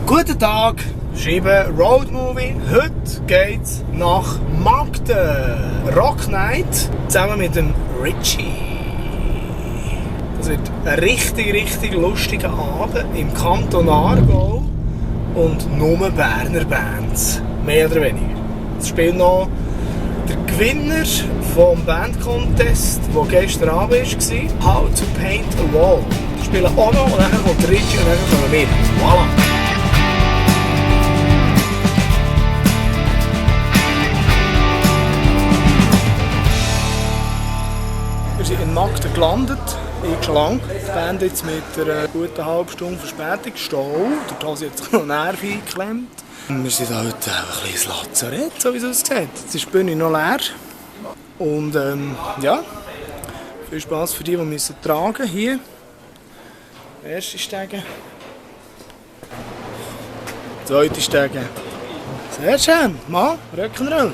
Guten Tag, schreiben Road Movie. Heute geht's nach Magden. Rock Night zusammen mit dem Richie. Das wird ein richtig lustiger Abend im Kanton Aargau und nur Berner Bands. Mehr oder weniger. Es spielt noch der Gewinner vom Bandcontest, der gestern Abend war, How to Paint a Wall. Die spielen auch noch und dann kommt der Richie und dann kommen wir. Voilà! Wir sind in Magden gelandet, ich schon lange. Die Band jetzt mit einer guten halben Stunde Verspätung. Stau, der Hose hat sich noch Nerv eingeklemmt. Wir sind heute ein bisschen Lazarett, so wie es aussieht. Jetzt ist die Bühne noch leer. Und ja, viel Spass für die müssen tragen hier. Der erste Stege. Zweite Stege. Sehr schön, Mann, Röckenroll.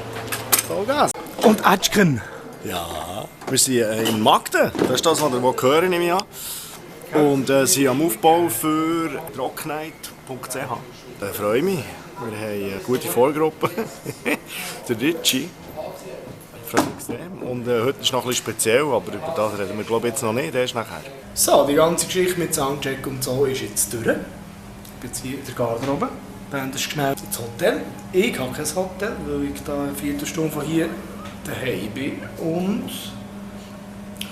Vollgas. Und Ätschken. Ja, wir sind in Magden. Das ist das, was ihr hören, nehme ich an. Und sind am Aufbau für rocknight.ch. Ich freue mich. Wir haben eine gute Vorgruppe. Der Richie. Ich freue mich extrem. Und heute ist noch ein bisschen speziell, aber über das reden wir glaube ich jetzt noch nicht. Der ist nachher. So, die ganze Geschichte mit Soundcheck und so ist jetzt durch. Ich bin jetzt hier in der Garderobe. Die Band ist schnell ins Hotel. Ich habe kein Hotel, weil ich da eine Viertelstunde von hier daheim bin. Und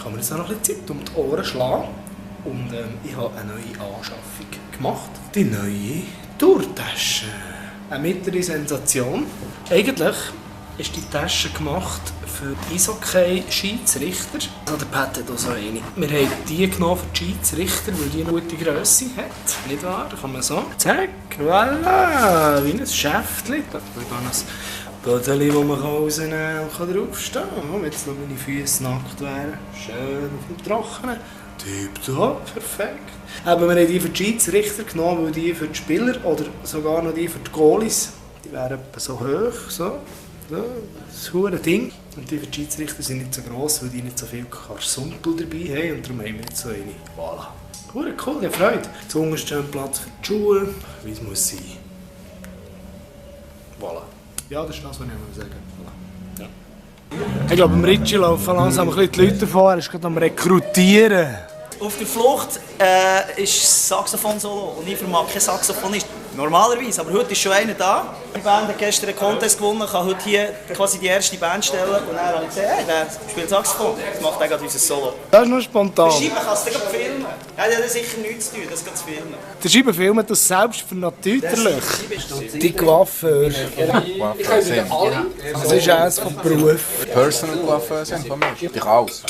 kann mir jetzt auch noch ein bisschen Zeit um die Ohren schlagen. Und ich habe eine neue Anschaffung gemacht. Die neue Tourtasche. Eine mittlere Sensation. Eigentlich ist die Tasche gemacht für Eishockey-Schiedsrichter. Also der Pat hat auch so eine. Wir haben die genommen für die Schiedsrichter, weil die eine gute Grösse hat. Nicht wahr? Da kann man so. Zack, voilà, wie ein Schäftchen. Da habe ich noch ein Bödeli, das man rausnehmen und draufstehen kann. Wenn jetzt noch meine Füße nackt wären. Schön auf dem Trockenen. Tipptopp, perfekt. Aber wir haben die für die Schiedsrichter genommen, weil die für die Spieler oder sogar noch die für die Goalies, die wären etwa so hoch, so das hure Ding. Und die für die Schiedsrichter sind nicht so gross, weil die nicht so viel Karsumpel dabei haben und darum haben wir jetzt so eine. Voilà. Hure cool, ich habe Freude. Zuunterst schön Platz für die Schuhe, wie es muss sein. Voilà. Ja, das ist das, was ich sagen will. Voilà. Ja. Ich glaube, im Richie laufen langsam ein bisschen die Leute vor, er ist gerade am Rekrutieren. Auf der Flucht ist Saxophon-Solo und ich vermag kein Saxophonist. Normalerweise, aber heute ist schon einer da. Die Band hat gestern einen Contest gewonnen, kann heute hier quasi die erste Band stellen. Und dann habe ich gesagt, hey, der spielt Saxophon, das macht gerade unser Solo. Das ist noch spontan. Der Scheibe kannst du gerade filmen. Ja, der hat sicher nichts zu tun, das zu filmen. Der Scheibe filmt das selbst für natürlich. Die Coiffeur. Das ist eines vom Beruf. Personal Coiffeuse von mir. Ich alles.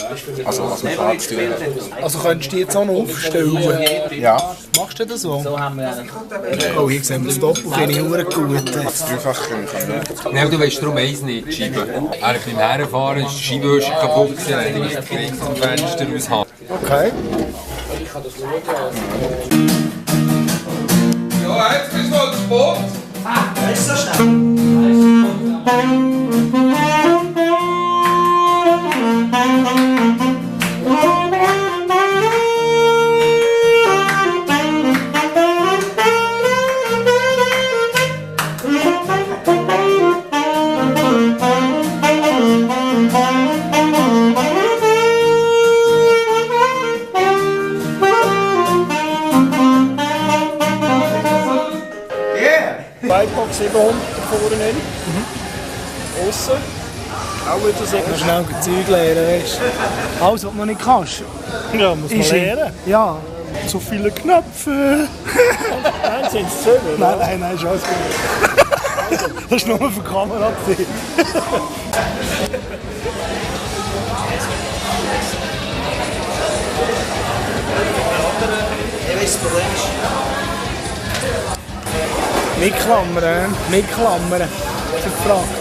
Also was man Platz tun hat. Also könntest du die jetzt auch noch aufstellen? Ja. Machst du das so? Oh, hier sehen wir das Doppel, finde ich auch gut. Das dreifach können. Nein, du weißt darum eins nicht, die Scheibe. Er ist beim Herfahren, ist die Scheibenwischer kaputt gewesen, er musste die zum Fenster aushalten. Okay. Ja, jetzt bist du mal Sport. Das ist so schnell. Whitebox 700 vorne hin. Aussen. Auch wieder so. Du schnell Zeug lernen, weißt du. Alles, was du noch nicht kannst. Ja, muss man lernen. Ja. So viele Knöpfe. Nein, sind es 10, oder? Nein, ist alles gut. Das war nur für die Kamera. Ich weiss, das Problem ist. Nicht klammern, nicht klammern. Das ist die Frage.